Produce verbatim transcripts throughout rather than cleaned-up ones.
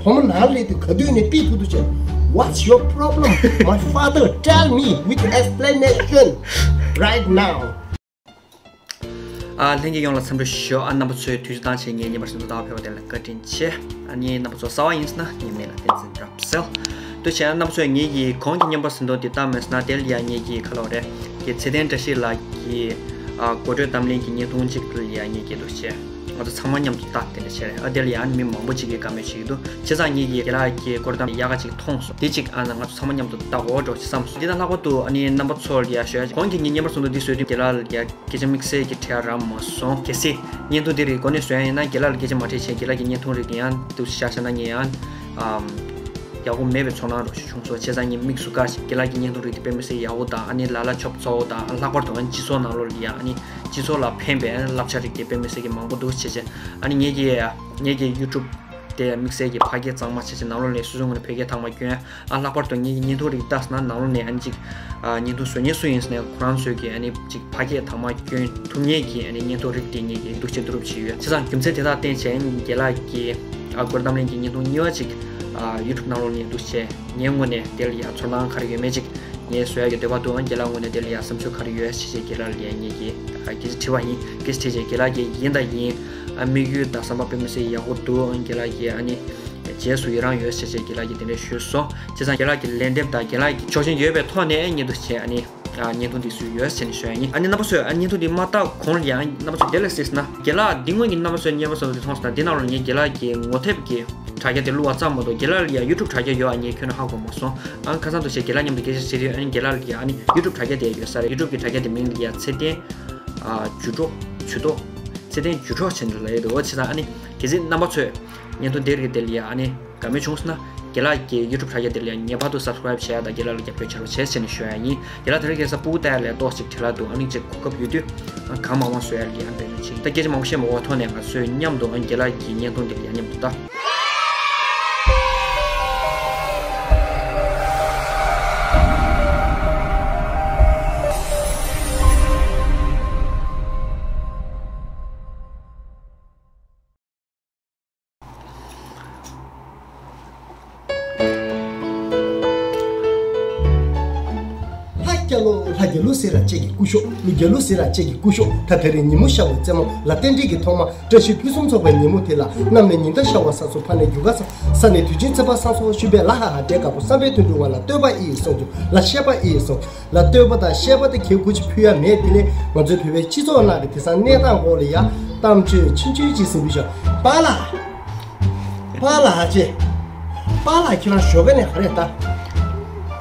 བུ་མོ་ནང་ལ་སླེབས་དུས་ག་དུས་ནས་པི་ཐུག་ཐུག་བྱས། What's your problem? My father, tell me with explanation right now. ཨ། ལྷན་རྒྱས་ཡོངས་ལ་འཚམས་འདྲི་ཞུ། ཨ། རྣམ་པ་ཚོས་དུས་ཚོད་བཏང་བྱས་ངའི་བརྙན་པར་ཟིན་ཐོ་ལྟ་བར་ཕེབས་པ་དེ་ལ་བཀའ་དྲིན་ཆེ། ཨ་ནི་རྣམ་པ་ཚོ་གསར་པ་ཡིན་ཟེར་ན་ངའི་མིང་ལ་བསྟན་འཛིན་རབ་གསལ། དུ་བྱས་ན་རྣམ་པ་ཚོས་ངེད་ཀྱི་གོང་གི་བརྙན་པར་ཟིན་ཐོ་འདི་ལྟ་མེད་ཟེར་ན། དེ་ལ་ཡང་ངེད་ཀྱི་ཁ་ལོ་རེད། ཀྱི་ཚེ་བརྟན་བཀྲ་ཤིས་ལགས་ཀྱི། ཨ། དགོད་བྲོའི་གཏམ་གླེང་གི་བརྙན་ཐུང་གཅིག་ལ་ཡང་ངེད་ཀྱི་འདུག་བྱས། ང་ཚོ་ཚང་མ་མཉམ་དུ་ལྟ་དེ་འདྲ་བྱས་རེད། ཨ། དེ་ལ་ཡང་མི་མང་པོ་ཅིག་གིས་བཀའ་མོལ་བྱེད་ཀྱི་འདུག་བྱས་ཙང་ངེད་ཀྱིས་རྒན་ལགས་ཀྱི་དགོད་བྲོ་གཏམ་ཡག་ག་ཅིག་མཐོང་སོང་། དེ་གཅིག་ཨ་ན་ང་ཚོ་ཚང་མ་མཉམ་དུ་ལྟ་དགོས་འགྲོ་བསམ་སོང་། དེ་དང་ལྷག་པར་དུ་ཨ་ནི་རྣམ་པ་ཚོར་ཡ་ཞུ་ཡ། གོང་གི་ངའི་བརྙན་པར་ཟིན་ཐོ་འདི་བཟོས་དུས་རྒན་ལགས་ལ་ཡ་སྐད་ཆ་དམིགས་བསལ་གྱི་དྲི་བ་རག་མ་སོང་། གལ་སྲིད་བརྙན་ཐུང་འདི་རིགས་འགོ་ནས་བཟོ་ཡ་ཡིན་ན་རྒན་ལགས་ལ་སྐད་ཆ་མ་དྲིས་བྱས། རྒན་ལགས་ཀྱི་བརྙན་ཐུང་རིགས་ཡང་འདུག་བཞག་བཞག་ན་ངས་ཡང་ཨམ། ཡག་པོ་མེད་པའི་ཚོར་སྣང་རོ་ཞིག་བྱུང་སོང་། བྱས་ཙང་ངས་དམིགས་སུ་བཀར་ཞིང་རྒན་ལགས་ཀྱི་བརྙན་ཐུང་རིགས་དེ་དཔེ་མི་སྲིད་ཡག་པོ་དང་། ཨ་ནི་ལ་ལ་ཆོབ་ཚོ་དང་། ལྷག་པར་དུ་ཨ་ནི་སྤྱི་ཚོགས་ནང་ལོགས་ལ་ཡ་ཨ་ནི་སྤྱི་ཚོགས་ལ་ཕན་པའི་ཨ་ནི་བསླབ་བྱ་རིགས་དེ་དཔེ་མི་སྲིད་ཀྱི་མང་པོ་འདུག་བྱས་བྱས། ཨ་ནི་ངེད་ཀྱི་ངེད་ཀྱི་ཡུ་ཊུབ་དེ་དམིགས་བསལ་གྱི་ཕ་སྐད་གཙང་མ་བྱས་བྱས་ནང་ལོགས་ནས་སོ་སོའི་ངོས་ནས་བོད་སྐད་དག་མ་སྐྱོན། ཨ། ལྷག་པར་དུ་ངེད་ཀྱི་བརྙན་ཐུང་རིགས་ལྟ་ཟེར་ན་ནང་ལོགས་ནས་ཨ་ནི་ཅིག་ཨ། བརྙན་ཐུང་བཟོ་མཁན་སུ་ཡིན་ཟེར་ནས་ཁོ་རང་ཚོས་ཀྱི་ཨ་ནི་ཅིག་ཕ་སྐད་དག་མ་སྐྱོན་ཐུབ་མཁན་གྱི་ཨ་ནི་བརྙན་ཐུང་རིགས་དེ་ངེད་ཀྱིས་འདུག་བྱས་བསྡུ་རུབ་བྱས་ཡོད། བྱས་ཙང་རྒྱུ་མཚན་དེ་དག་བརྟེན་བྱས་རྒན་ལགས་ཀྱི་ཨ། དགོད་བྲོ་གཏམ་གླེང་གི་བརྙན་ཐུང་གཉིས་པ་ཅིག་ཨ། ཡུ་ཊུབ་ནང་ལོགས་ནས་འདུག་བྱས། ངའི་ངོས་ནས་དེ་ལ་ཡ་ཚོར་སྣང་ག་རེ་ཡོད་མེད་ཅིག་ངས་བཟོ་ཡ་གི་འདོད་པ་འདུག་ཨ། རྒན་ལགས་ངོས་ནས་དེ་ལ་ཡ་བསམ་ཚུལ་ག་རེ་ཡོད་ཞེས་བྱས་རྒན་ལགས་ལ་ཡ་ངེད་ཀྱིས་ཨ། སྐད་ཆ་དྲིས་པ་ཡིན། སྐད་ཆ་དྲིས་བྱས་རྒན་ལགས་ཀྱིས་ཡིན་དང་ཡིན། ཨ། དམིགས་ཡུལ་དང་བསམ་པ་དཔེ་མི་སྲིད་ཡག་པོ་འདུག་ཨ། རྒན་ལགས་ཀྱིས་ཨ་ནི་རྗེས་སུ་ཡི་རང་ཡོད་ཞེས་བྱས་རྒན་ལགས་ཀྱིས་དེ་འདྲ་ཞུས་སོང་། བྱས་ཙང་རྒན་ལགས་ཀྱི་ལན་འདེབས་དང་རྒན་ལགས་ཀྱི་ཆོག་མཆན་ཡོད་པའི་ཐོག་ནས་ཨ། བརྙན་ཐུང་བྱས་ཨ་ནི། ཨ། བརྙན་ཐུང་འདི་བཟོས་ཡོད་ཟེར་ནས་ཞུ་ཡ་ཡིན། ཨ་ནི་རྣམ་པ་ཚོས་ཨ། བརྙན་ཐུང་འདི་མ་ལྟ་གོང་ལ་ཡང་རྣམ་པ་ཚོས་དེ་ལ་གཟིགས་ན། རྒན་ལགས་འདི་སྔོན་གྱི་རྣམ་པ་ཚོས་བརྙན་པར་ཟིན་ཐོ་འདི་མཐོང་སོང་ན། འདི་ནང་ལ་ངས་རྒན་ལགས་ཀྱི་ངོ་དེབ་ཀྱི་དྲ་རྒྱ་དེ་བླུགས་པ་ཙམ་མ་གཏོགས་རྒན་ལགས་ལ་ཡང་ཡུ་ཊུབ་དྲ་རྒྱ་ཡོད་ཨ། ངས་ཁྱོན་ནས་ཧ་གོ་མ་སོང་། ཨ། ཁ་སང་དུ་བྱས་རྒན་ལགས་མཉམ་དུ་སྐད་ཆ་བཤད་དུས་ཨ་ནི་རྒན་ལགས་ལ་ཡང་ཨ་ནི་ཡུ་ཊུབ་དྲ་རྒྱ་དེ་ཡོད་ས་རེད། ཡུ་ཊུབ་ཀྱི་དྲ་རྒྱ་དེ་མིང་ལ་ཡང་ཚེ་བརྟན། ཨ། ཇུས་གཏོགས། ཇུས་གཏོགས། ཚེ་བརྟན་ཇུས་གཏོགས་བྱས་ནས་ལབ་ཡོད་འདུག་བྱས་ཙང་ཨ་ནི་གལ་སྲིད་རྣམ་པ་ཚོས་བརྙན་ཐུང་དེ་རིགས་དེ་ལ་ཡང་ཨ་ནི་དགའ་མོས་བྱུང་སོང་ན། རྒན་ལགས་ཀྱི་ཡུ་ཊུབ་དྲ་རྒྱ་དེ་ལ་ཡང་ངེས་པར་དུ་སབ་སི་ཀ་རེབ་བྱེད་ཡ་དང་རྒན་ལགས་ལ་རྒྱབ་སྐྱོར་བྱེད་རོགས་བྱེད་ཟེར་ནས་ཞུ་ཡ་ཡིན། རྒན་ལགས་དེ་རིང་ཁ་སང་སྤུ་གུ་ལྟ་ཡ་ལས་ཏོག་ཅིག་བྲེལ་བ་འདུག་ཨ་ནི་ཅིག་གོ་སྐབས་ཡོད་དུས་གང་མང་མང་བཟོ་ཡ་ལ་ཡང་འབད་བརྩོན་བྱེད། ད་སྐད་ཆ་མང་པོ་བཤད་མ་དགོས་པའི་ཐོག་ནས་ང་ཚོས་མཉམ་དུ་ཨ་ནི་རྒན་ལགས་ཀྱི་བརྙན་ཐུང་དེ་ལ་ཡང་མཉམ་དུ་ལྟ། ལྷ་རྒྱལ་ལོ། ལྷ་རྒྱལ་ལོ་ཟེར་ར་ཅེ་གི་སྐུ་ཤོག་ཀླུ་རྒྱལ་ལོ་ཟེར་ར་ཅེ་གི་སྐུ་ཤོག་ད་དེ་རིང་ཉིན་མོ་ཤར་བའི་རྩེ་མོ་ལ་རྟེན་འབྲེལ་གྱི་ཐོག་མ། བཀྲ་ཤིས་ཕུན་སུམ་ཚོགས་པའི་ཉིན་མོ་དེ་ལ། གནམ་ནས་ཉི་ཟླ་ཤར་བ་སང་སོང་། ཕ་ནས་རྒྱུ་སྐར་སང་། ས་ནས་དུས་ཆེན་ཚེས་པ་སང་སོང་། ཤུ་བས་ལ་ཧ་ཧ་འདྲེ་དཀར་པོ། བསམ་པའི་དོན་འགྲུབ་ང་ལ་བསྟོད་པ་ཨི་ཡིས་གསུངས་རྒྱུ། ལ་བཤད་པ་ཨི་ཡིས་གསུངས། ལ་བསྟོད་པ་དང་བཤད་པ་དེ་གལ་དགོས་ཅིག་ཕུལ་ཡ་མེད། དེ་ལས་ང་ཚོའི་བོད་པའི་སྤྱི་ཚོགས་ནང་གི་དེང་སང་གནས་སྟངས་སྐོར་ལ་ཡ་གཏམ་བརྗོད་ཆུང་ཆུང་ཅིག་ཟིན་པའི་ཤོག་པཱ་ལགས། པཱ་ལགས་ཅེ། པཱ་ལགས་ཁྱེད་རང་ཞོགས་ཀས་ནས་ག་རེ་ལྟ།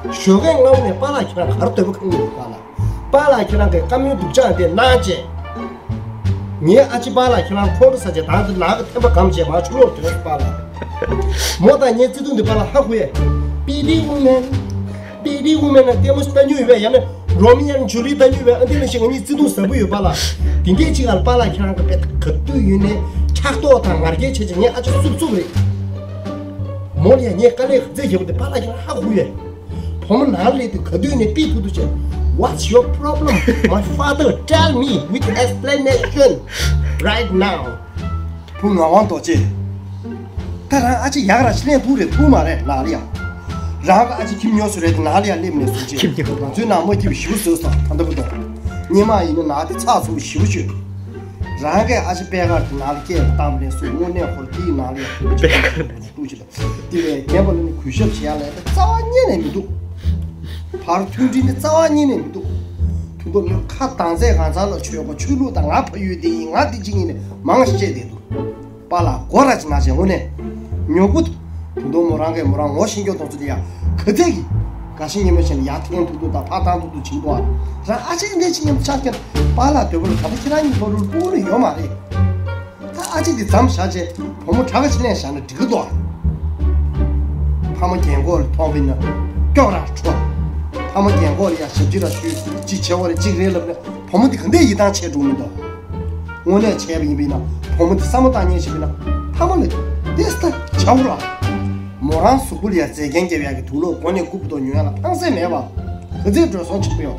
ཞོགས་ཀས་སྔ་མོ་ནས་པཱ་ལགས་ཁྱེད་རང་ག་རེ་འདོད་པ་ཁེངས་ཡོད་པཱ་ལགས། པཱ་ལགས་ཁྱེད་རང་གི་བཀའ་མོལ་སྡུག་ཅག་དེ་གནང་བྱས། ངའི་ཨ་ཅེ་པཱ་ལགས་ཁྱེད་རང་ཁོང་ཁྲོ་ཟ་བྱས་དང་དུ་ནག་གི་ཐན་པ་སྒམ་བྱས་མ་ཆུ་ལོག་དོན་པཱ་ལགས། མོ་དང་ངའི་བརྩེ་དུང་འདི་པཱ་ལགས་ཧ་གོ་ཡས། པི་ཏི་ཝུ་མེན། པི་ཏི་ཝུ་མེན་ལ་ལྟད་མོ་ལྟ་མྱོང་ཡོད་པས། ཡང་ན་རོ་མི་ཡང་ཇུ་ལི་ལྟ་མྱོང་ཡོད་པས། ཨ་འདི་ལ་ཞིག་ང་གཉིས་བརྩེ་དུང་ཟབ་པོ་ཡོད་པཱ་ལགས། དེ་འདྲའི་ཅིག་ཨ་ལ་པཱ་ལགས་ཁྱེད་རང་གི་དཔེ་ག་དུས་ཡུན་ནས་ཕྲག་དོག་དང་ངར་སྐད་བྱས་བྱས་ངའི་ཨ་ཅེ་སུབ་སུབ་རེད། མོ་ལ་ཡང་ངས་དཀའ་ལས་ག་ཚད་བརྒྱབ་པ་དེ་པཱ་ལགས་ཁྱེད་རང་ཧ་གོ་ཡས། བུ་མོ་ནང་ལས་དུས་ག་དུས་ནས་པི་ཐུག་ཐུག་བྱས། What's your problem? My father, tell me with explanation right now. བུ་ངག་དབང་རྡོ་རྗེ། ད་རང་ཨ་ཅེ་ཡག་ར་ཕྱི་ལན་ཐུག་རེད་ཐུག་མ་རེད་ནང་ལ་ཡ། རང་གི་ཨ་ཅེ་ཁྱིམ་ཉོ་སུ་རེད་དེ་ནང་ལ་ཡ་སླེབས་ནས་སུ་ཅེ། ཁྱིམ་ཉོ། ང་ཚོའི་ནང་མ་སྐྱིད་པ་ཞིག་བཟོས་སོང་ད་ལྟ་བུ་དང་། སྙེ་མ་ཡིན་ན་ནང་དེ་ཚགས་ཚུད་པོ་ཞེ་པོ་བྱོས། རང་གི་ཨ་ཅེ་པད་དཀར་དེ་ནང་ལ་སྐྱེས་ལ་བཏང་ནས་སུ་དངོས་གནས་ཧོར་དེའི་ནང་ལ་ཡ་ཐུག་ཅེ་ཐུག་ཅེ་ལ། དེ་བས་རྒན་པ་ལ་ནི་གུས་ཞབས་བྱེད་ཡ་ལས་ད་རྩ་བ་ཉིད་ནས་མི་འདུག་བར་མཐུན་སྒྲིལ་ནི་རྩ་བ་ཉིད་ནས་མི་འདུག་དུས་འགོ་མི་ཁ་དང་ཚད་གང་ཚང་ལ་ཆོས་གོ་ཆོས་ལུགས་དང་ང་ཕ་ཡུལ་དེ་ཡིན་ང་དེ་གཅིག་ཡིན་ནས་མང་ཞིག་བཤད་བསྡད་འདུག་པཱ་ལགས་སྒོ་ར་ཅིག་ན་བྱས་དངོས་གནས་ཉོ་གུ་དུས་འགོ་མོ་རང་གིས་མོ་རང་ངོ་ཤེས་མཁན་དང་ཚོ་དེ་ཡ་ག་ཚད་ཀྱི་དགའ་ཞེན་ཉེ་མོ་བྱས་ནས་ཡར་འཐེན་ཐུབ་ཐུབ་དང་ཕར་བཏང་ཐུབ་ཐུབ་བྱེད་འདུག་ཨ། རང་ཨ་ཅེ་འདྲ་ཅིག་མཉམ་དུ་ཆགས་མཁན་པཱ་ལགས་འདོད་པ་ལ་ད་ལྟ་ཁྱེད་རང་གཉིས་ལྷོ་རུ་སྤུ་གུ་ལ་ཡོད་མ་རེད། ད་ཨ་ཅེ་འདི་མཚམས་བཞག་བྱས་བུ་མོ་དྲག་ག་ཕྱི་ལན་བཞག་ན་འགྲིག་གི་འདུག་ཨ། ཕ་མ་རྒན་གོག་ལ་མཐོང་བས་ན་སྐྱོག་ར་འཕྲོ། ཕ་མ་རྒན་གོག་ལ་ཡ་ཞབས་ཕྱི་ར་ཞུས་ཅིག་བྱེད་བ་རེད་ཅིག་རེད་ལབ་ན་བུ་མོ་འདི་ག་འདྲས་ཡིད་ཐང་ཆད་འགྲོ་མི་འདུག་དངོས་གནས་བྱས་པ་ཡིན་པས་ན་བུ་མོ་འདི་བསམ་བློ་བཏང་ཉན་ཞིག་པས་ན་ཕ་མ་ལ་ཏེ་སི་ད་བྱའོ་ར། མོ་རང་གཟུགས་པོ་ལ་ཡ་མཛེས་རྒྱན་རྒྱབ་ཡག་གི་དུག་ལོག་མགོ་ནས་རྐུབ་ཏུ་ཉོ་ཡག་ལ་ཕངས་སེམས་མེད་པ། ག་ཚོད་འགྲོ་སོང་ཆེན་པོ་ཡོད།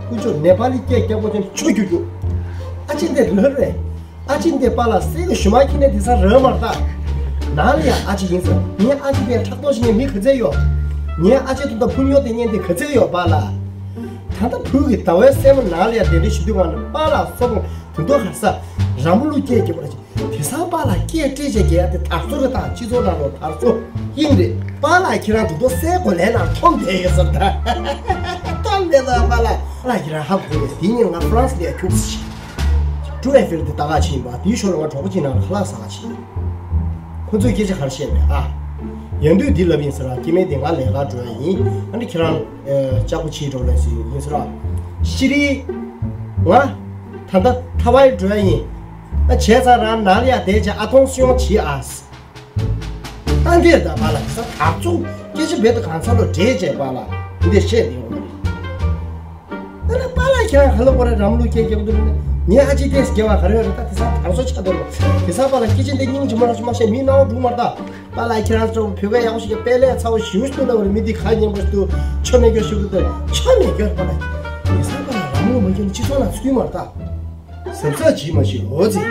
དཀོན་མཆོག་ནེ་པ་ལི་སྐད་རྒྱག་པོ་ཅན་ཆུ་རྒྱུག་རྒྱུག་ཨ་ཅེ་འདི་རོལ་རེད། ཨ་ཅེ་འདི་པཱ་ལགས་སྲས་ཀྱི་ཞུ་མ་ཁྱེར་ནས་དེང་སང་རོལ་མར་ལྟ། ནང་ལ་ཡ་ཨ་ཅེ་ཡིན་ཟེར། ངའི་ཨ་ཅེ་འདི་ཕྲག་དོག་བྱེད་མཁན་མི་ག་ཚད་ཡོད། ངའི་ཨ་ཅེ་དུ་ད་ཕུ་ཉོ་དེ་ཉན་དེ་ག་ཚད་ཡོད་པཱ་ལགས། ད་ལྟ་བུ་གི་ཟླ་བའི་སྲས་མོ་ནང་ལ་ཡ་དེ་འདྲ་ཞུ་དུས་གང་ནས་པཱ་ལགས་སོགས་དུ་མདོ་ཧ་ས་ར་མོ་ལུ་སྐད་རྒྱག་པ་ར་ཅིག་དེང་སང་པཱ་ལགས་སྐད་སྤྲད་བྱས་རྒྱག་ཡ་དེ་དར་སྲོལ་རེད། ད་སྤྱི་ཚོགས་ནང་ལོགས་དར་སྲོལ་ཡིན་རེད། པཱ་ལགས་ཁྱེད་རང་དུ་མདོ་སའི་གོ་ལའི་ནང་མཐོང་བསྡད་ཡོད་ཟེར། ད་མཐོང་བསྡད་ད་པཱ་ལགས། པཱ་ལགས་ཁྱེད་རང་ཧ་གོ་རེད། དེ་ཉིན་ང་ཧྥ་རན་སི་ལ་ཡ་ཁྱུག་ཙམ་ཞིག་ཀྲུ་ཨེ་ཧྥེལ་དེ་ལྟ་ག་ཕྱིན་པ། དེའི་ཞོར་ལ་ང་གྲོགས་པོ་གཅིག་ནང་ལ་ཁ་ལག་ཟ་ག་ཕྱིན། ཁོ་ཚོས་སྐད་ཆ་ག་རེ་བཤད་པས་ཨ། ཡང་དུས་འདི་ལབ་ཡིན་ཟེར་ར། སྐྱེ་དམན་དེ་ང་ལས་ཀ་འགྲོ་ཡ་ཡིན། ཨ་ནི་ཁྱེད་རང་ལྕགས་པོ་ཕྱིས་འགྲོ་ལས་ཟེར་ཡིན་ཟེར་ར། ཤི་རི། ང་ད་ལྟ་ཐ་ཝའི་འགྲོ་ཡ་ཡིན། ཨ་བྱས་ཙང་རང་ནང་ལ་ཡ་བསྡད་བྱས་ཨ་ཐོང་སུ་ཡོང་བྱེད་ཨ། ཨ་འདས་ད་པཱ་ལགས་ས་ཐག་ཚུགས་སྐད་ཆ་བེད་དུ་གང་ཚ་ལོ་འདྲེས་བྱས་པཱ་ལགས་འདི་བཤད་དེ་ཡོང་གི་རེད། ད་ལྟ་པཱ་ལགས་ཁྱེད་རང་ག་ལ་གོ་རེ་རམ་ལུགས་སྐད་རྒྱབ་འདུག་ནས་ངའི་ཨ་ཅེ་ཏེས་སྐྱེ་བ་ག་རེ་རེད། ད་དེ་སང་དར་སོ་ཆགས་འདུག་དེ་སང་པཱ་ལགས་སྐད་ཆ་འདི་སྙིང་རྗེ་མ་ར་ཞུ་མ་ཤེས། མི་སྣང་བ་འགྲུག་མར་ད། པཱ་ལགས་ཁྱེད་རང་ཚོ་བོད་སྐད་ཡག་པོ་ཞིག་གི་དཔེ་ལས་ཚ་བོ་ཞིག་ཞུ་འདུག་ད་བར་མི་འདི་ཁ་ཉན་པོ་ཞིག་འདུག་ཆོ་མེད་སྐྱོ་ཞུ་གི་འདུག་ཆོ་མེད་སྐྱོ་པཱ་ལགས། དེ་སང་པཱ་ལགས་རམ་ལུགས་མ་སྐྱོ་ནས་སྤྱི་ཚོགས་ནང་ཚུད་མར་ད། གཟབ་གཟབ་བྱེད་མ་ཤེས་འོ་ཙི།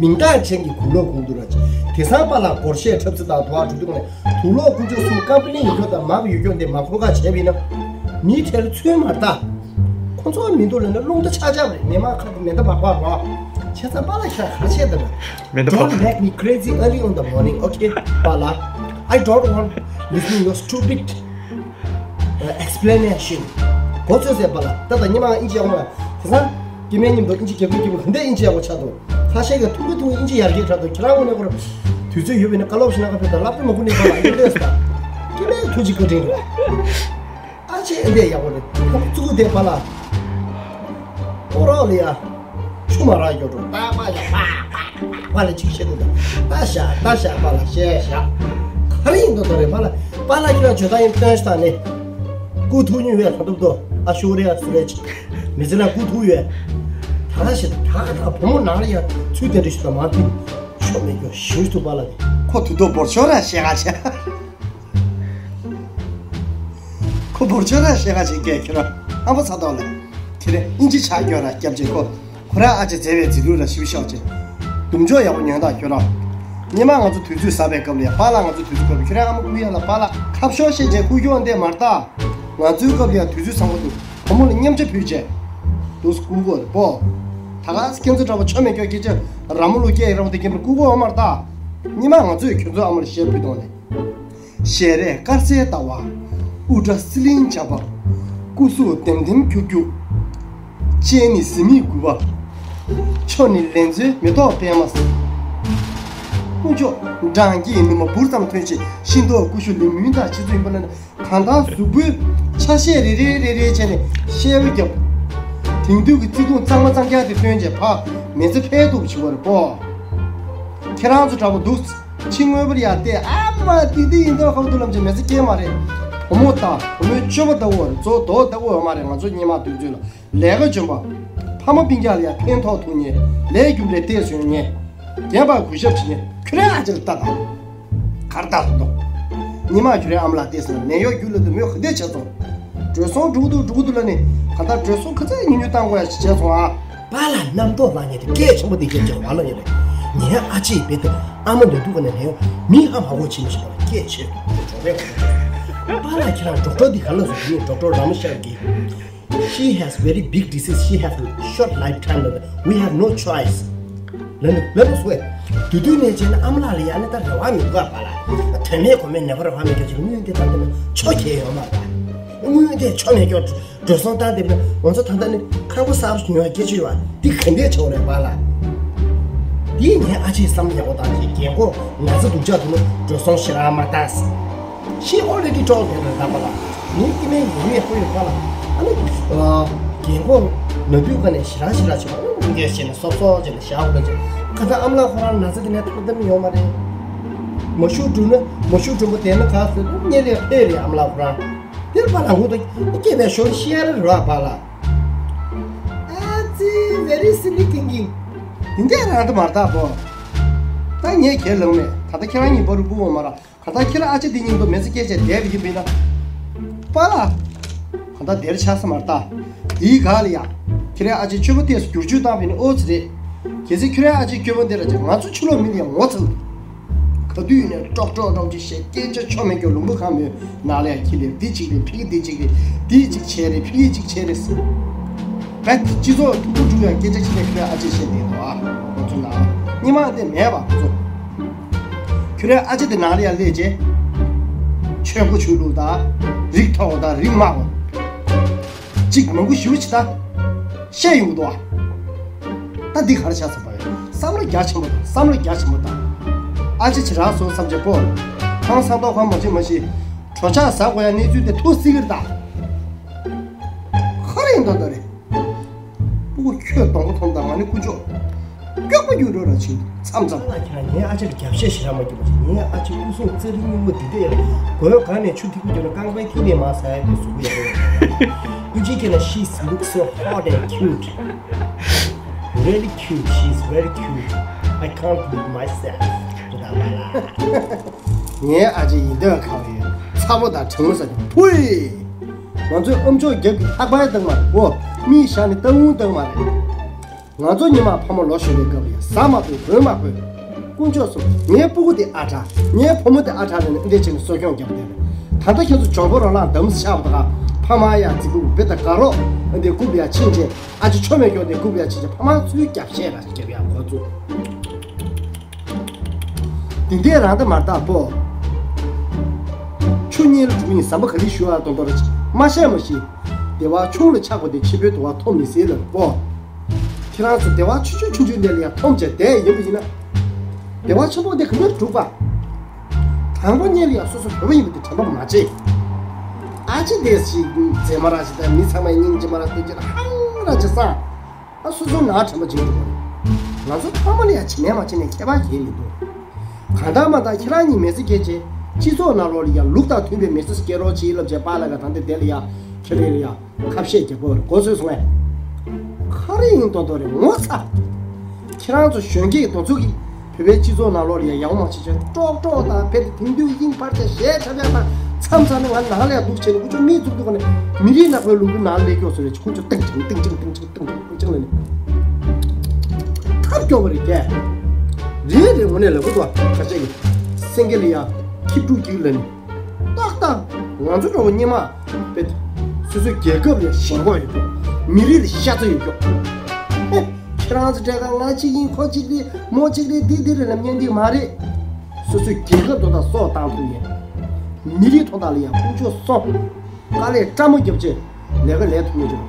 མིང་རྟགས་ཅན་གྱི་གུ་ལོག་གུང་དུ་ར་ཅི། དེ་སང་པཱ་ལགས་སྒོར་གཞས་འཁྲབ་ཚིག་དང་དུ་བ་གྲུ་དུ་ནས་དུག་ལོག་ཀུ་ཅོ་གསུམ་ཀམ་པ་ནི་ཡོད་རྒྱུ་དང་མ་བུ་ཡོད་རྒྱུ་འདི་མ་འཁོར་ཁ་བྱས་པ་ཡིན་ན། མི་དེར་ཚོད་མ་ལྟ། ཁོ་ཚོ་མི་འདུག་ལབ་ན་རླུང་རྟ་ཆག་ཆག་རེད། མེ་མ་ཁ་དུ་མེ་མདའ་བག་བག་རོ། བྱས་ཙང་པཱ་ལགས་ཁྱེད་རང་ག་རེ་བྱས་འདུག་ར། མེ་མདའ་Don't བག make me crazy early on the morning, okay? པཱ་ལགས། I don't want listening your stupid explanation. གོ་ཚོད་ཟེར་པཱ་ལགས། ད་ལྟ་ཉི་མ་ཨིན་ཇི་ཡག་པོ་མ། དེ་སང་སྐྱེ་དམན་མཉམ་དུ་ཨིན་ཇི་རྒྱབ་ཀྱི་རྒྱབ་ཀྱི་ག་འདྲ་ཨིན་ཇི་ཡག་པོ་ཆགས་འདུག་ཁ་ཤས་ཀྱིས་ཐུང་གི་ཐུང་གི་ཨིན་ཇི་ཡར་རྒྱས་དྲག་འདུག་ཁྱེད་རང་ངོས་ནས་ཁོ་ར་དུས་ཚོད་ཡོད་པས་ན་བཀའ་སློབ་ཞུ་ན་ཁ་ཕེབས་དང་བསླབ་བྱ་མ་ཁུར་ནས་པཱ་ལགས་ཨིན་ཇི་ལས་སོ། སྐྱེ་དམན་ཐུགས་རྗེ་བཀའ་དྲིན་རེད། ཨ་ཅེ་འདི་ཡག་པོ་རེད། ཁོ་བཙུགས་དེ་པཱ་ལགས། ཁོ་རོགས་ལ་ཡ། ཆུ་མ་རག་ཡོད་འགྲོ། ད་པཱ་ལགས་པཱ་པཱ་པཱ་ལགས་ཅིག་བཤད་འདུག་ད་ད་ཤ་ད་ཤ་པཱ་ལགས་བཤད་ཤ། ག་རེ་ཡིན་འདུག་ད་རེད་པཱ་ལགས། པཱ་ལགས་ཁྱེད་རང་བརྗོད་སྟངས་ཡིན་སྟོན་ཤ་ད་ནི། སྐུ་ཐུག་ཉུལ་བས་ད་འདུག་དོ། ཨ་ཤུ་རེ་ཨ་སུ་རེ་ཅིག་མི་ཚེ་ན་སྐུ་ཐུག་ཡོད། ད་ག་ཞིག་ད་ག་ད་བུ་མོ་ནང་ལ་ཡ་ཚུལ་དེ་འདྲ་ཞིག་ད་མ་ཐུག་ཆོ་མེད་རྒྱུ་ཞུ་ཐུབ་པཱ་ལགས་ནི། ཁོ་དུ་དོ་འབོར་ཆོག་ར་ཤེས་ག་ཆེ། ཁོ་འབོར་ཆོག་ར་ཤེས་ག་ཆེ་སྐད་ཁྱེད་རང་ཨ་མ་ཚ་ཐོག་ལ། ཁྱེད་རང་ཨིན་ཇི་ཆ་སྐྱོ་ར་སྐྱབས་རྗེ་ཁོ། ཁོ་རང་ཨ་ཅེ་མཛེས་པའི་མཛེས་སྡུག་ར་ཞིབ་ཤོག་ཅེ། དུམ་ཆོག་ཡག་པོ་ཉོན་དང་ཁྱོད་རང་། སྙེ་མ་ང་ཚོ་དུས་ཚོད་ཟ་བའི་སྐབས་ལ་ཡ་པཱ་ལགས་ང་ཚོ་དུས་ཚོད་སྐབས་ལ་ཁྱོད་རང་ཨ་མ་ཀུ་ཡ་ལ་པཱ་ལགས་ཁ་ཤོག་ཤེས་ཅེ་ཁུ་ཁྱོག་འདས་མར་ལྟ། ང་ཚོའི་སྐབས་ལ་ཡ་དུས་ཚོད་བཟང་པོ་འདུག་བུ་མོ་ལ་མཉམ་ཆ་ཕུལ་ཅེ། དུས་སྐུ་གོ་རེ་པོ། ད་ག་ཁྱེད་ཚོ་འདྲ་པོ་ཆོ་མེད་སྐྱོ་སྐད་ཆ་ར་མོ་ལུ་སྐད་ར་བ་དེ་སྐད་མར་སྐུ་གོ་མར་ལྟ། སྙེ་མ་ང་ཚོས་ཁྱོད་ཚོ་ཨ་མར་བཤད་ཕུལ་དང་ལེ། ཞལ་རས་དཀར་གསལ་ཟླ་བ། དབུ་སྐྲ་སི་ལིང་བྱ་བ། སྐུ་གཟུགས་ལྡེམ་ལྡེམ་འཁྱུག་འཁྱུག་སྤྱན་ནི་གཟི་མིག་དགུ་པ། མཆུ་ནི་ལན་ཚྭའི་མེ་ཏོག་པད་མ། དཀོན་མཆོག་འབྲང་རྒྱས་ནུ་མ་འབུར་ཙམ་ཐོན་ཞིང་ཤིང་ཏོག་ཀུ་ཤུ་ལིམ་མུན་དང་ཆེ་ཚུལ་ཡིན་པ་ལ་ནི་གང་ལྟར་གཟུགས་པོའི་ཆ་ཤས་རེ་རེ་རེ་རེ་བྱས་ནས་ཤེལ་བ་བརྒྱབ། དེང་དུས་ཀྱི་བརྩེ་དུང་གཙང་མ་གཙང་རྐྱང་དེ་ཐོན་རྗེས་ཕ་མེ་ཚེ་འཕེལ་འདུག་བྱུང་བ་རེད་པོ། ཁྱེད་རང་ཚོ་འདྲ་པོ་འདུག་ཕྱི་དངོས་པོར་ཡར་བལྟས་ཨ་མ་དེ་དེ་ཡིན་མདོག་ཁ་པོ་འདུག་ལབ་བྱས་མེ་ཚེ་སྐྱེལ་མ་རེད། བུ་མོ་དང་བུ་མོའི་སྤྱོད་པ་ལྟ་བུ་རེད། གཙོ་བོ་མདོག་ལྟ་བུ་ཡོད་མ་རེད། ང་ཚོ་སྙེ་མ་དུས་ཚོད་ལ་ལས་ཀ་འཇོན་པ། ཕ་མ་སྤུན་ཀྱག་ལ་ཡང་ཕན་ཐོགས་ཐུབ་མཁན། ལས་རྒྱུ་འབྲས་བལྟས་སོང་མཁན། རྒན་པར་གུས་ཞབས་བྱེད་མཁན། ཁྱོད་རང་ཨ་ཅེ་ལ་ལྟ་དང་། གར་ལྟ་སོང་འདུག་སྙེ་མ་ཁྱོད་རའི་ཨ་མ་ལགས་བལྟས་སོང་ན་ནད་གཡོག་རྒྱུགས་ལ་དུ་མོས་ག་འདྲས་བྱས་སོང་། འགྲོ་སོང་འགྲོ་གི་འདུག་འགྲོ་གི་འདུག་ལབ་ནས་ག་ད་འགྲོ་སོང་ག་ཚད་ཉུང་ཉུང་བཏང་དགོས་ཡ་ཞིག་བྱས་སོང་ཨ། པཱ་ལགས་རྣམ་རྟོག་ལངས་ནས་དེ་སྐད་ཆེན་པོ་དེ་སྐད་ཆེན་པོ་ལབ་ཡོད་རེད། ངའི་ཨ་ཅེ་ཡིས་རྦད་དེ་ཨ་མ་ལ་འདུག་ག་ནས་ལས་ཡོང་མི་ཨ་མ་གོ་ཕྱིན་མི་ཤེས་པ་ལ་སྐད་ཆེ་གྲོགས་རེད། པཱ་ལགས་ཁྱེད་རང་ཌོག་ཊར་འདི་ག་ལ་སོང་། ངས་ཌོག་ཊར་ར་མ་ཤར་གི། She has very big disease, she has a short lifetime, we have no choice. ལབ་ནི་ལབ་ནི་སུ་བས། དུས་དུས་ནས་བྱས་ན་ཨ་མ་ལགས་ལ་ཡང་ནི་ད་རེ་བ་མི་འདུག་པ་ལ། དོན་མེད་གོ་མེད་ནད་པ་རེ་བ་མི་འདུག་ཅིག་དངུལ་འདི་ད་འདི་ནི་ཆོ་གས་ཡོད་མ་རེད། དངུལ་འདི་ཆོ་མེད་སྐྱོ་འགྲོ་སོང་བཏང་འདི་ནི་ང་ཚོ་ད་ལྟ་ནི་ཁང་པ་གསར་པ་ཉོ་བའི་སྐད་ཆ་ཡོད་པ་འདི་ག་འདྲས་ཆོག་རེད་པ་ལ། འདི་ངའི་ཨ་ཅེས་བསམ་ཡག་པོ་བཏང་ཅིག་རྒན་གོག་ན་ཚ་སྡུག་ཅག་འདུག་ན་འགྲོ་སོང་ཞེ་དྲག་མ་བཏང་། She already told me that ལ། ངའི་སྐྱེ་དམན་ཡིན་ངེས་ཁོ་ཡོད་པ་ལ། ཨ་ནི། རྒན་གོག་ན་དུས་ཀ་ནས་ཞེ་དྲག་ཞེ་དྲག་བྱེད་པ་ཨ་ནི་འགས་བྱས་ནས་སོབ་སོབ་བྱས་ནས་བཞག་དགོས་ཀྱི། ཁ་སང་ཨ་མ་ལགས་ཁོ་རང་ན་ཚ་དེ་ནས་ཐར་ཐབས་ཡོད་མ་རེད། མ་ཞུ་འགྲུབ་ན་མ་ཞུ་འགྲུབ་པ་དེ་ན་ག་ཟེར་ན་སྔོན་ལ་ཕེབས་རེད་ཨ་མ་ལགས་ཁོ་རང་། དེར་པ་ལ་ངུ་དང་སྐྱེས་པའི་ཞོར་ཤི་ཡ་རེད་རོགས་པ་ལ། ཨ་ཙི། Very silly thinking. དེ་འདྲ་རང་དུ་མར་བཏགས་པོ། ད་ངས་ཁས་ལེན་མེད། ད་ལྟ་ཁྱེད་རང་གཉིས་བར་དུ་སྤུ་བོ་མ་ར། གང་ལྟར་ཁྱེད་རང་ཨ་ཅེ་དེ་སྙིང་པོ་མེ་ཚེ་སྐྱེལ་བྱས་བསྡད་པ་ཡིན་པས་ན། པཱ་ལགས། གང་ལྟར་དེར་ཆགས་ས་མ་རེད་ད། དེའི་ག་ལ་ཡ། ཁྱེད་རང་ཨ་ཅེ་ཆོས་པ་ཏོག་ཙམ་བསྒྱུར་བཅོས་བཏང་བས་ན་ཨོ་ཙི་རེད། གལ་སྲིད་ཁྱེད་རང་ཨ་ཅེ་སྐྱོ་པོ་འདི་ར་ཅིག་ང་ཚོ་ཕྱི་ལོགས་མི་ལ་ཡ་ངོ་ཚ་ལ། ག་དུས་ནས་ཀྲོག་ཀྲོག་ཀྲོག་ཅིག་བཤད་སྐད་ཆ་ཆོ་མེད་སྐྱོ་ལུང་པ་གང་མོད་ནང་ལ་ཡ་ཁྱི་ལས་འདི་གཅིག་རེད་ཕི་གི་འདི་གཅིག་རེད། འདི་གཅིག་བྱས་རེད་ཕི་གི་གཅིག་བྱས་རེད། བས་སྤྱི་ཚོགས་ཐུགས་ཁུར་སྒྲུབ་ཡ་སྐད་ཆ་ཅི་ལས་ཁྱེད་རང་ཨ་ཅེ་བཤད་འདི་དོ་ཨ། ཁོ་ཚོ་ནང་ལ་སྙི་མ་དེ་མེད་པ་ཁོ་ཚོ། ཁྱོད་རའི་ཨ་ཅེ་དེ་ནང་ལ་ཡར་སླེབས་རྗེས། ཆོས་མགོ་ཆོས་ལུགས་དང་། རིགས་མཐོ་བ་དང་རིགས་དམའ་བ། གཅིག་མང་པོ་ཞེ་པོ་ཅིག་ད། བཤད་ཡོང་གི་འདུག་ཨ། ད་འདི་ག་རེ་ཆགས་ཟིན་པ་ཡོད། བསམ་བློ་རྒྱ་ཆེན་པོ་དང་བསམ་བློ་རྒྱ་ཆེན་པོ་དང་། ཨ་ཅེ་ཅི་རང་སོང་བསམ་བྱས་པོ། ཁང་ས་ཏོག་ཁང་མ་ཅིག་མ་ཤི། གྲོ་ཆག་ཟ་དགོས་ཡ་གནས་ཚུལ་དེ་ཐུག་སྲིད་ཀྱི་རེད་ད། ག་རེ་ཡིན་མདོག་མདོག་རེད། སྤུ་གུ་ཁྱོད་གདོང་པོ་མཐོང་དང་ང་ནི་དཀོན་མཆོག་མགྱོགས་པོ་རྒྱུག་འགྲོ་ར་ཕྱིན་མཚམས་མཚམས། ཁྱེད་རང་ངའི་ཨ་ཅེ་ལ་རྒྱབ་བཤད་ཞེ་དྲག་མ་རྒྱོབ་པ་བྱས། ངའི་ཨ་ཅེ་དབུས་སྲུང་རྩེད་རིགས་སྨྱུག་མ་འདི་འདྲ་ཡོད། གོས་གང་ནས་ཆུ་ཐིགས་པོ་རྒྱབ་ན་རྐང་པའི་ཐིག་ནས་མར་ཟ་ཡ་དེ་གཟུགས་པོ་ཡག་པོ་ཡོད། ཨུ་ཅི་ཁྱེད་ན། She looks so hot and cute. Really cute. She's very cute. I can't believe myself. ངའི་ཨ་ཅེ་ཡིན་དོན་གང་ཡོད། ཚ་པོ་དང་དྲང་མོ་ཟ་དེ་ཕུ་ཡི། ང་ཚོའི་ཨམ་ཅོག་རྒྱབ་ཀྱི་ལྷག་པའི་སྟེང་མ་རེད་འོ། མིའི་ཞག་ནི་སྟག་འུང་སྟེང་མ་རེད། ང་ཚོ་ཉི་མ་ཕ་མ་ལོ་གཞོན་པའི་སྐབས་ལ་ཟ་མ་ཕོད་གོན་མ་ཕོད། དཀོན་མཆོག་གསུམ་ངའི་སྤུ་གུ་དེ་ཨ་དྲག་ངའི་བུ་མོ་དེ་ཨ་དྲག་ལབ་ནས་འདི་བྱས་ནས་གསོ་སྐྱོང་རྒྱབ་བསྡད་པས། ད་ལྟ་ཁྱེད་ཚོ་འཇོན་པོ་རང་ལ་འདམ་ས་ཆགས་པ་དང་ཕ་མ་ཡ་རྫིག་པོ་བེ་ད་དགའ་རོགས་འདི་རྐུབ་ཡ་ཕྱིན་ཆད། ཨ་ཅེ་ཆོ་མེད་སྐྱོ་དེ་རྐུབ་ཡ་ཕྱིན་ཆད་ཕ་མ་ཚོའི་རྒྱབ་བཤད་ར་རྒྱབ་ཡ་ཁོ་ཚོ། དེ་འདྲའི་རང་ད་མར་བཏགས་པོ། ཆུ་གཉིས་ལ་གྲུ་གཉིས་ཟམ་པ་ག་ལི་ཞུ་བ་དོན་དོ་ར་ཅིག་མ་བཤད་མ་ཤི། བདེ་བ་ཆུང་ལ་ཆགས་པ་དེ་ཆེན་པོའི་དུ་བ་མཐོང་མི་སྲིད་ལབ་པོ། ཁྱེད་རང་ཚོ་བདེ་བ་ཆུང་ཆུང་ཆུང་ཆུང་དེ་ལ་ཡང་མཐོང་བྱས་བསྡད་ཡིན་པ་ཡིན་ན། བདེ་བ་ཆེན་པོ་དེ་ག་ནས་འགྲུབ་པ། དང་པོ་ཉིད་ལ་ཡང་སོ་སོ་བོད་པ་ཡིན་པ་དེ་དྲན་པ་མ་བརྗེད། ཨ་ཅེ་དེ་ཞིག་མཛེས་མ་ར་ཞིག་དང་མི་ཚང་མའི་སྙིང་རྗེ་མ་ར་ལྟོས་ཀྱི་ཧང་ར་ཅིག་སང་། ཨ་སོ་སོའི་ནང་དྲན་པ་བརྗེད་འགྲོ་གི་རེད། ང་ཚོ་ཕ་མ་ལ་ཡང་བྱེད་ནས་མ་བྱེད་ནས་ཁྱད་པར་གང་ཡང་མི་འདུག་གང་ལྟར་མ་ལྟར་ཁྱེད་རང་གཉིས་མི་ཚེ་སྐྱེལ་བྱས་སྤྱི་ཚོགས་ནང་ལོགས་ལ་ཡང་ལུགས་དང་མཐུན་པའི་མི་ཚེ་སྐྱེལ་རོགས་བྱེད་ལབ་བྱས་པཱ་ལགས་ཀྱིས་ད་ལྟ་དེ་ལ་ཡང་ཁྱེད་རང་ལ་ཡང་ཁ་བཤད་རྒྱག་དགོས་རེད་གོ་ཚོད་སོང་ངས། ག་རེ་ཡིན་མདོག་མདོག་རེད་ངོ་ཚ། ཁྱེད་རང་ཚོ་གཞོན་སྐྱེས་དེ་ཚོ་གིས་བོད་པའི་སྤྱི་ཚོགས་ནང་ལོགས་ལ་ཡང་ཡག་པོ་མ་བྱེད་བྱས་ཀྲོག་ཀྲོག་དང་བེད་དེང་དུས་དབྱིངས་འཕར་བྱས་གཞས་འཁྲབ་ཡག་དང་མཚམས་མཚམས་ནས་ང་ནང་ལ་ཡང་འདུག་བྱས་ནས་ཁོ་ཚོ་མིག་བཙུམ་དུས་ག་ནས་མི་རིགས་ནག་པོའི་ལུང་པའི་ནང་ལ་སླེབས་ཀྱོག་བཟོ་རེད། ཁོ་ཚོ་ཏིང་ཅིང་ཏིང་ཅིང་ཏིང་ཅིང་ཏིང་ཅིང་ལ་ནི་ཐབས་སྐྱོ་བ་རེད་ཀྱས། རེད་རེད། དངོས་གནས་ལབ་དགོས་འདུག་བ། ཁ་ཤས་ཀྱིས་སེང་གེ་ལ་ཡང་ཁྱི་ཕྲུག་གཅིག་ལ་ནི་ཏག་ཏག་ང་ཚོ་འདྲ་བོ་སྙེ་མ་དཔེ་སོ་སོའི་རྒྱལ་ཁབ་ལ་ཞེན་ཁོག་ཡོད་ཀྱོག་མི་རིགས་ལ་ཤ་ཚ་ཡོད་ཀྱོག་ཨེ། ཁྱེད་རང་ཚོ་གྲས་ཀ་ང་གཅིག་ཡིན་ཁོ་གཅིག་རེད་མོ་གཅིག་རེད་འདི་འདི་རེད་ལབ་ཉན་འདི་མ་རེད། སོ་སོའི་རྒྱལ་ཁབ་དོ་དང་སྲོག་བཏང་ཐུབ་ཡས། མི་རིགས་ཐོག་ཐག་ལ་ཡང་ཁོང་ཆོ་སོང་། དཀའ་ལས་བཀྲ་མོ་རྒྱབ་ཆེད་ལས་ཀ་ལས་ཐུབ་མི་འཇོག་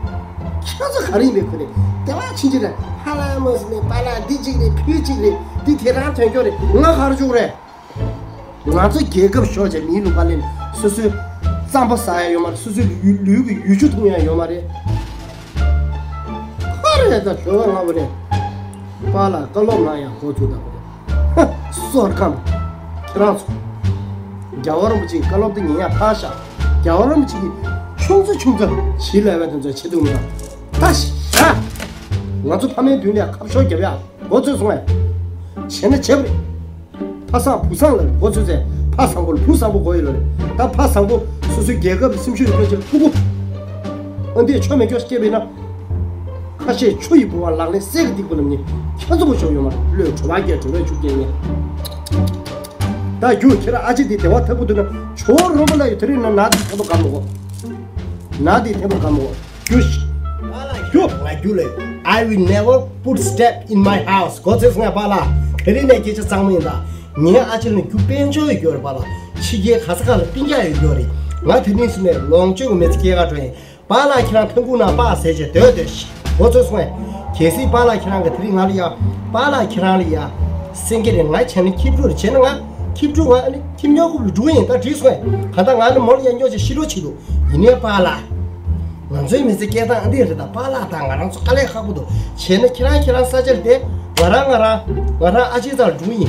ཁྱེད་ཚོ་ག་རེ་ཡིན་པའི་ཁུ་རེད། དེ་བ་ཕྱིན་ཅི་རེད། ཧ་ལམ་མོ་སི་མེ་པ་ལ་འདི་གཅིག་རེད་ཕུལ་གཅིག་རེད། འདི་དེ་རང་དོན་སྐྱོ་རེད། ང་ག་རེ་བྱུང་རེད། ང་ཚོ་རྒྱལ་ཁབ་ཤོར་བྱས་མིའི་ལུང་པ་ལེན་སོ་སོའི་རྩམ་པ་ཟ་ཡ་ཡོད་མ་རེད། སོ་སོའི་ལུས་ལུས་ཀྱི་ཡུལ་ཆུ་འཐུང་ཡ་ཡོད་མ་རེད། ཧ་རེ་ད་ཞོ་བ་ང་བ་རེད། པཱ་ལགས་བཀའ་སློབ་གནང་ཡག་འགོ་ཚུགས་དང་པོ་རེད། ཧ། སོར་ཁམས། ཁྱེད་རང་ཚོ། རྒྱལ་བ་རིན་པོ་ཆེའི་བཀའ་སློབ་དེ་ཉན་ཡག་ཕར་བཞག་རྒྱལ་བ་རིན་པོ་ཆེ་གིས་ཆུང་ཙག་ཆུང་ཙག་བྱིས་ལས་བའི་དོན་ཚོ་བྱེད་ཐུབ་མི་འདུག་ད་ཤ། ང་ཚོ་ཕ་མའི་མདུན་ནས་ཁ་ཤོར་རྒྱབ་ཡག་འགོ་ཚུགས་སོང་ངས། བྱས་ན་བྱས་པ་རེད། ཕ་བཟང་བུ་བཟང་ལ་འགོ་ཚུགས་ཚེ་ཕ་བཟང་པོ་ལ་བུ་བཟང་པོ་དགོས་ཡོད་ལ་རེད། ད་ཕ་བཟང་པོ་སོ་སོའི་རྒྱལ་ཁབ་ལ་སེམས་ཤུགས་ཡོད་མཁན་ཅིག་ལ་ཕྲུ་གུ། ཨ་འདིས་ཆོ་མེད་སྐྱོ་སྐྱེས་པས་ན། ཁ་ཤས་ཆུ་ཡི་ལྦུ་བ་ལག་ལེན་གསེར་གྱི་ཐིགས་པ་ལ་ཉེ་ཁྱེད་ཚོ་པོ་ཞོག་ཡོད་མ་རེད། བློས་གྲོ་བ་རྒྱས་གྲོ་བས་ཆུ་རྒྱས་ཉེ། ད་རྒྱུ་ཁྱེད་རང་ཨ་ཅེ་འདི་བདེ་བ་ཐག་པོ་འདུག་ན་ཇོ་བོ་རོལ་པ་ལ་ཡི་དེ་རིང་ན་ན་འདི་ཐེབས་པ་གམ་མོ། ན་འདི་ཐེབས་པ་གམ་མོ། རྒྱུ་ཞིག་རྒྱུ་ང་རྒྱུ་ལས་ I will never put step in my house. གོ་ཚོད་སོང་ངས་པཱ་ལགས། དེ་རིང་ནས་སྐད་ཆ་གཙང་མ་ཡིན་ད། ངའི་ཨ་ཅེ་ནི་རྒྱུ་དཔལ་འབྱོར་ཡོད་རེད་པཱ་ལགས། ཕྱི་རྒྱལ་ག་ས་ག་ལ་སྤུན་ཀྱག་ཡོད་ཡོད་རེད། ང་དེ་རིང་སུ་ནས་ལོངས་སྤྱོད་ཀྱི་མི་ཚེ་སྐྱེལ་ག་འགྲོ་ཡིན། པཱ་ལགས་ཁྱེད་རང་ཐང་ཁུག་ནང་པཱ་ཟེར་བྱས་སྡོད་སྡོད་ཤི། གོ་ཚོད་སོང་ངས། གལ་སྲིད་པཱ་ལགས་ཁྱེད་རང་གི་དེ་རིང་ང་ལ་ཡ། པཱ་ལགས་ཁྱེད་རང་ལ་ཡ། སེང་གེ་རེད། ང་བྱས་ན་ཁྱི་ཕྲུག་རེད། བྱས་ན་ང་ཁྱི་ཕྲུག་ང་ཨ་ནི་ཁྱི་སྨྱོ་ཁུབ་ལ་འགྲོ་གི་ཡིན། ད་བྲིས་སོང་ངས། གང་ལྟར་ང་ནི་མོ་ལ་ཡ་སྨྱོ་བྱས་ཤི་འགྲོ་བྱེད་འདུག་ཡིན་ནའི་པཱ་ལགས། ང་ཚོའི་མི་ཚེ་སྐྱེལ་སྟངས་འདི་རེད། ད་པཱ་ལགས་དང་ང་རང་ཚོ་དཀའ་ལས་ཁག་པོ་འདུག་བྱས་ན་ཁྱེད་རང་ཁྱེད་རང་ས་ཆར་བསྡད། ང་རང་ང་རང་ང་རང་ཨ་ཅེ་རྩར་འགྲོ་གི་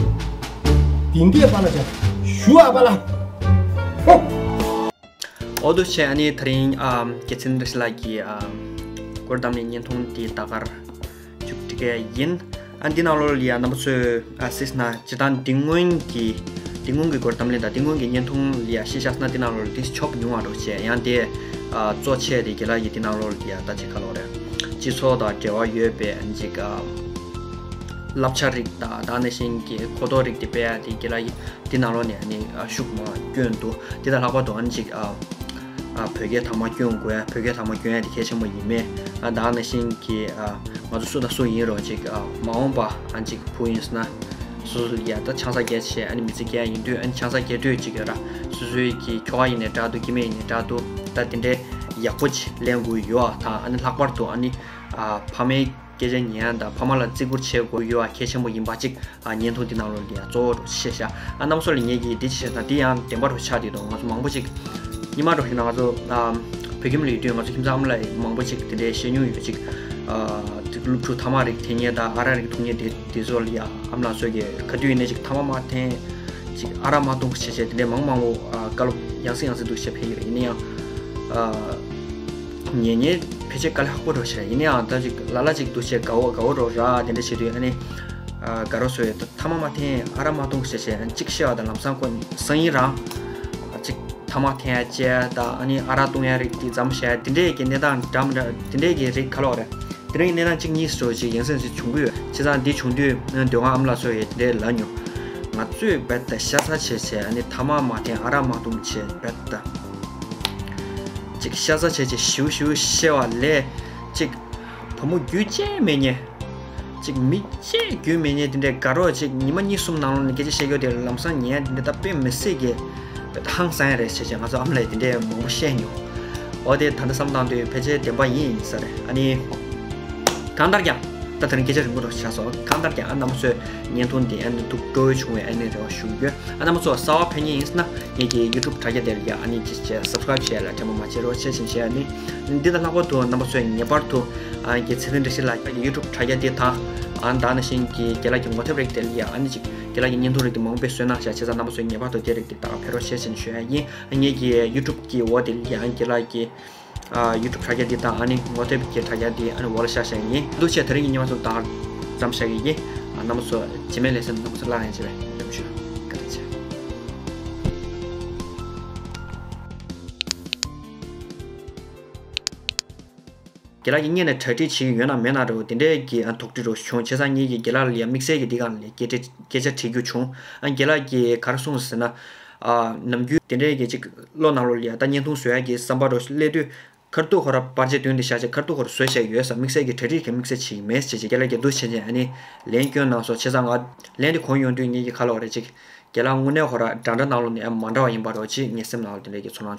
ཡིན། དེ་འདྲས་པཱ་ལགས་ཅག་ཞུ་ཨ་པཱ་ལགས། ཧོ། འོ་འདུག་བྱས། ཨ་ནི་དེ་རིང་ཨ་རྒྱལ་མཚན་བཀྲ་ཤིས་ལགས་ཀྱི་ཨ་སྐོར་གཏམ་གླེང་བརྙན་ཐུང་འདི་ད་གར་མཇུག་སྒྲིལ་གྱི་ཡིན། ཨ་འདི་ནང་ལོགས་ལ་ཡ་རྣམ་པ་ཚོས་ཨ་གཟིགས་ན་སྤྱིར་བཏང་འདི་སྔོན་གྱི་འདི་སྔོན་གྱི་སྐོར་གཏམ་གླེང་དང་འདི་སྔོན་གྱི་བརྙན་ཐུང་ལ་ཡ་གཞི་བཞག་ན་འདི་ནང་ལོགས་ལ་འདི་ཆོབ་ཉུང་བ་འགྲོ་བྱས། ཡང་དེ་ཨ་གཙོ་ཆེ་དེ་རྒན་ལགས་ཀྱིས་འདི་ནང་ལོགས་ལ་ཡ་ད་ཅིག་ག་ལོག་རེད། སྤྱི་ཚོགས་དང་འབྲེལ་བ་ཡོད་པའི་ཨ་ཅིག་ཨ་བསླབ་བྱ་རིགས་དང་དེ་ནང་བཞིན་གྱི་གོ་རྟོགས་རིགས་དེ་སྤེལ་ཡ་དེ་རྒན་ལགས་ཀྱིས་འདི་ནང་ལོགས་ནས་ཨ་ནི་ཤུགས་མང་བསྐྱོན་འདུག་དེ་དང་ལྷག་པར་དུ་ཨ་ནི་ཅིག་ཨ་ཨ་བོད་སྐད་དག་མ་སྐྱོན་དགོས། བོད་སྐད་དག་མ་སྐྱོན་ཡ་དེ་གལ་ཆེན་པོ་ཡིན་མེད། ཨ་ད་ནང་བཞིན་གྱི་ཨ་ང་ཚོ་སུ་དང་སུ་ཡིན་རུང་ཅིག་ཨ་མ་འོངས་པ་ཨ་ཅིག་བུ་ཡིན་ཟེར་ན་སོ་སོ་ལ་ཡ་ད་ཆང་ས་རྒྱག་བྱས་ཨ་ནི་མི་ཚེ་སྐྱེལ་ཡ་ཡིན་དུས། ཨ་ནི་ཆང་ས་རྒྱག་དུས་ཅིག་ཡོད་ར། སོ་སོའི་གི་ཁྱོ་ག་ཡིན་ནའི་འདྲ་འདུག་སྐྱེ་དམན་ཡིན་ནའི་འདྲ་འདུག་ད་དེ་འདྲའི་ཡག་པོ་ཅིག་ལེན་དགོས་ཡོད་ཨ། ད་ཨ་ནི་ལྷག་པར་དུ་ཨ་ནི་ཨ་ཕ་མའི་སྐད་ཆ་ཉན་ཡ་དང་ཕ་མ་ལ་བརྩི་བཀུར་བྱེད་དགོས་ཡོད་ཨ། གལ་ཆེན་པོ་ཡིན་པ་ཅིག་ཨ་བརྙན་ཐུང་འདི་ནང་ལོགས་ལ་ཡ་གཙོ་བོ་རུ་བཤད་ཤག་ཨ་རྣམ་པ་ཚོ་ལ་ངེད་ཀྱིས་འདི་ཅི་བཤད་ན་འདི་ཡང་བདེན་པ་རུ་ཆགས་བསྡད་འདུག་ང་ཚོ་མང་པོ་ཅིག་སྔོན་མ་འགྲོ་ཞིག་ན་ང་ཚོ་ཨ་བོད་ཁྱིམ་ལ་ཡོད་དུས་ང་ཚོ་ཁྱིམ་ཚང་ཨ་མ་ལགས་མང་པོ་ཅིག་དེ་འདྲའི་བཤད་མྱོང་ཡོད། ཅིག་ཨ་དེ་སློབ་ཕྲུག་ཐ་མག་རིགས་འཐེན་མཁན་དང་ཨ་རག་རིགས་འཐུང་མཁན་དེ་དེ་ཚོ་ལ་ཡ་ཨ་མ་ལགས་ཚོ་གིས་ག་དུས་ཡིན་ནའི་ཅིག་ཐ་མག་མ་འཐེན། ཅིག་ཨ་རག་མ་འཐུང་བྱས་བྱས་དེ་འདྲའི་མང་མང་པོ་ཨ་བཀའ་སློབ་ཡང་སེ་ཡང་སེ་འདུག་བྱས་ཕེབས་ཡོད། ཡིན་ན་ཡང་ཨ་ཉན་ཉན་ཕལ་ཆེར་དཀའ་ལས་ཁག་པོ་འགྲོ་བྱས། ཡིན་ན་ཡང་ད་ཅིག་ལ་ལ་ཅིག་འདུག་བྱས་དགའ་བོ་དགའ་བོ་འགྲོ་ར། དེ་འདྲ་བྱེད་དུས་ཨ་ནི་ཨ་དགའ་རོགས་ཚོས་ཐ་མག་མ་འཐེན། ཨ་རག་མ་འཐུང་བྱས་བྱས་ཅིག་བཤད་པ་དང་ལམ་སང་ཁོ་སང་ཉིན་རང་ཅིག་ཐ་མག་འཐེན་ཡ་བཅད་དང་ཨ་ནི་ཨ་རག་བཏུང་ཡ་རིགས་དེ་མཚམས་བཞག་ཡ་དེ་འདྲའི་གི་གནས་སྟངས་འདྲ་མི་འདྲ་དེ་འདྲའི་གི་རིགས་ག་ལ་བ་རེད། དེ་རིང་གནས་སྟངས་གཅིག་གཉིས་སུ་ཅིག་ཡང་སེ་ཡང་སེ་བྱུང་གི་ཡོད། བྱས་ཙང་འདི་བྱུང་དུས་སྡོད་ཁང་ཨ་མ་ལགས་ཚོ་ཡིས་དེ་འདྲའི་ལབ་མྱོང་། ང་ཚོས་རྦད་དེ་ཤ་ཚ་བྱས་བྱས་ཨ་ནི་ཐ་མག་མ་འཐེན། ཨ་རག་མ་བཏུང་བྱས་རྦད་དེ་ཅིག་ཤ་ཚ་བྱས་བྱས་ཞིའུ་ཞིའུ་བཤད་པ་ལས་ཅིག་བུ་མོ་རྒྱུས་ཅན་མེད་མཁན། ཅིག་མི་ཅིག་རྒྱུས་མེད་མཁན་དེ་འདྲའི་དགའ་རོགས་ཅིག་ཉི་མ་གཉིས་གསུམ་ནང་ལོགས་ནས་སྐད་ཆ་བཤད་རྒྱུ་དེ་ལམ་སང་ཉན་དེ་འདྲ་ད་དཔེ་མི་སྲིད་ཀྱི་ཧང་སང་ཡ་རེད་བྱས་བྱས་ང་ཚོ་ཨ་མ་ལགས་དེ་འདྲའི་མང་པོ་བཤད་མྱོང་། འོ་དེ་ད་ལྟ་བསམ་བཏང་དུས་ཕལ་ཆེར་བདེན་པ་ཡིན་ཡིན་ས་རེད། ཨ་ནི་གང་ལྟར་ཀྱང་ད་དེ་རིང་སྐད་ཆ་རིང་པོ་རུ་ཆགས་སོང་། གང་ལྟར་ཀྱང་ཨ་རྣམ་པ་ཚོས་བརྙན་ཐུང་འདི་ཨ་ནི་ཐུགས་སྤྲོ་བོ་བྱུང་བའི་ཨ་ནི་རེ་བ་ཞུ་རྒྱུ། ཨ་རྣམ་པ་ཚོ་གསར་པ་ཕེབས་མཁན་ཡིན་ཟེར་ན་ངེད་ཀྱི་ཡུ་ཊུབ་དྲ་རྒྱ་དེར་ཡ་ཨ་ནི་ཅིག་བྱས་སབ་སི་ཀ་རེབ་བྱས་ལ་དྲན་པ་མ་བརྗེད་རོགས་བྱས་ཕྱིན་བྱས། ཨ་ནི་འདི་དང་ལྷག་པར་དུ་རྣམ་པ་ཚོས་ངེས་པར་དུ་ཨ་ནི་ཚེ་བརྟན་བཀྲ་ཤིས་ལགས་ཀྱི་ཡུ་ཊུབ་དྲ་རྒྱ་འདི་དང་ཨ་ནི་ད་ནང་བཞིན་གྱི་རྒན་ལགས་ཀྱི་ངོ་དེབ་རིགས་དེར་ཡ་ཨ་ནི་ཅིག་རྒན་ལགས་ཀྱི་བརྙན་ཐུང་རིགས་དེ་མང་པོ་བཟོས་གནང་བཞག་བྱས་ཙང་རྣམ་པ་ཚོས་ངེས་པར་དུ་དེ་རིགས་དེ་ད་ག་ཕེབས་རོགས་བྱས་ཕྱིན་ཞུ་ཡ་ཡིན། ངེད་ཀྱི་ཡུ་ཊུབ་ཀྱི་འོག་དེ་ལ་ཡ་ཨ་ནི་རྒན་ལགས་ཀྱི་ཨ་ཡུ་ཊུབ་དྲ་རྒྱ་འདི་དང་ཨ་ནི་ངོ་དེབ་ཀྱི་དྲ་རྒྱ་འདི་ཨ་ནི་འོག་ལ་བཞག་བཞག་ཡིན། འདུག་བྱས་དེ་རིང་གི་ཉི་མ་ཚོ་ད་ག་ཙམ་བཞག་གི་ཡིན། ཨ་རྣམ་པ་ཚོ་རྗེས་མའི་ལེ་ཚན་རྣམ་པ་ཚོ་སླར་ཡང་མཇལ་བའི་རེ་བ་ཞུ། བཀའ་དྲིན་ཆེ། རྒན་ལགས་ཀྱིས་སྔོན་ནས་གྲ་སྒྲིག་བྱེད་ཀྱི་ཡོད་ན་མེད་ན་རེད་བ། དེ་འདྲའི་གི་ཨ་དོགས་འདྲི་རུ་བྱུང་། བྱས་ཙང་ངེད་ཀྱིས་རྒན་ལགས་ལ་ཡ་དམིགས་བསལ་གྱི་འདི་སྒང་ལ་སྐད་ཆ་སྐད་ཆ་དྲི་རྒྱུ་བྱུང་། ཨ་རྒན་ལགས་ཀྱིས་ག་རེ་གསུངས་ཟེར་ན། ཨ་ནམ་རྒྱུན་དེ་འདྲའི་གི་ཅིག་བློ་ནང་ལོགས་ལ་ཡ་ད་བརྙན་ཐུང་བཟོ་ཡ་གི་བསམ་པ་རུ་སླེབས་དུས་ཁ་ཐུག་ཁོ་ར་པར་ཆས་བཏོན་ཏེ་བཞག་བྱས་ཁ་ཐུག་ཁོ་ར་བཟོས་བཞག་ཡོད་ས། དམིགས་བསལ་གྱི་གྲ་སྒྲིག་གི་དམིགས་བསལ་བྱེད་ཀྱི་མེད་ཟེར་བྱས་རྒན་ལགས་ཀྱིས་འདུག་བྱས་ནས་ཨ་ནི་ལན་བསྐྱོན་གནང་སོང་། བྱས་ཙང་ང་ལན་དེ་གོ་ཡོང་དུས་ངེད་ཀྱིས་ག་ལབ་རེད་ཅིག་རྒན་ལགས་དངོས་གནས་ཁོ་ར་འདྲ་འདྲ་ནང་ལོགས་ནས་ཨ་མ་འདྲ་བ་ཡིན་པ་རོ་ཅིག་ངའི་སེམས་ནང་ལ་དེ་འདྲའི་གི་ཚོར་སྣང་བྱུང་།